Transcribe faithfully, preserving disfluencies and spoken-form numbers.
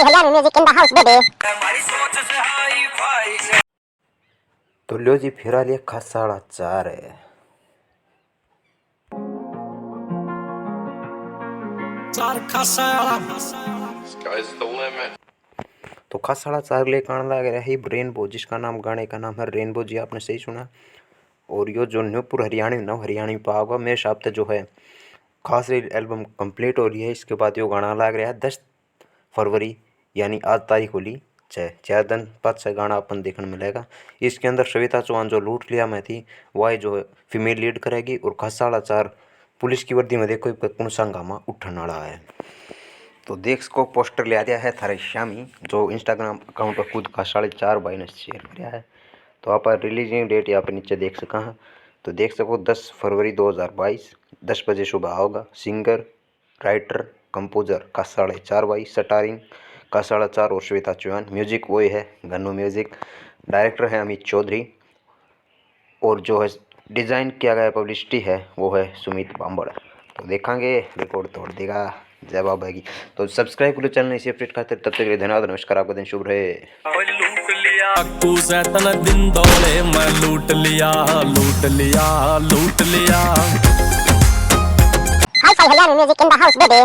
Hariani music in the house, baby. तो लो जी, फिर आ लिया खासा वाला चार है। चार खासा वाला। Sky's the limit. तो खासा वाला चार लेकर आने लग रहा है रेनबो, जिसका नाम, गाने का नाम है रेनबो जी, आपने सही सुना। और यो जो न्यूपुर हरियाणवी, नव हरियाणवी पा होगा, मेरे हिसाब से जो है खास एल्बम कंप्लीट हो रही है, इसके बाद यो गाना लग रहा है दस फरवरी, यानी आज तारीख होली छः, चार दिन पाछे गाना अपन देखने मिलेगा। इसके अंदर सविता चौहान जो लूट लिया मैं थी, वह जो फीमेल लीड करेगी और खासा वाला चार पुलिस की वर्दी में देखो इब कौन सा हंगामा उठने वाला है। तो देख सको पोस्टर ले आ दिया है थारे शामी, जो इंस्टाग्राम अकाउंट पर खुद खासा वाले चार भाई ने शेयर कराया है। तो आप रिलीजिंग डेट यहाँ पे नीचे देख सका हैं। तो देख सको दस फरवरी दो हज़ार बाईस, दस बजे सुबह आओगा। सिंगर, राइटर, कंपोजर खासा वाले चार भाई, स्टारिंग खासा वाला चार और श्वेता चौहान। म्यूजिक वही है, घन्नू म्यूजिक। डायरेक्टर है अमित चौधरी। और जो है डिज़ाइन किया गया, पब्लिसिटी है, वो है सुमित बांबड़। तो देखांगे, रिकॉर्ड तोड़ देगा जय बाबा की। तो सब्सक्राइब करो चैनल इसी अपडेट खातिर। तब तक के लिए धन्यवाद, नमस्कार, आपका दिन शुभ रहे। लूट लिया। तू सैतन दिन दौड़े मैं लूट लिया, लूट लिया, लूट लिया। Hi-Fi Hariani music in the house, baby.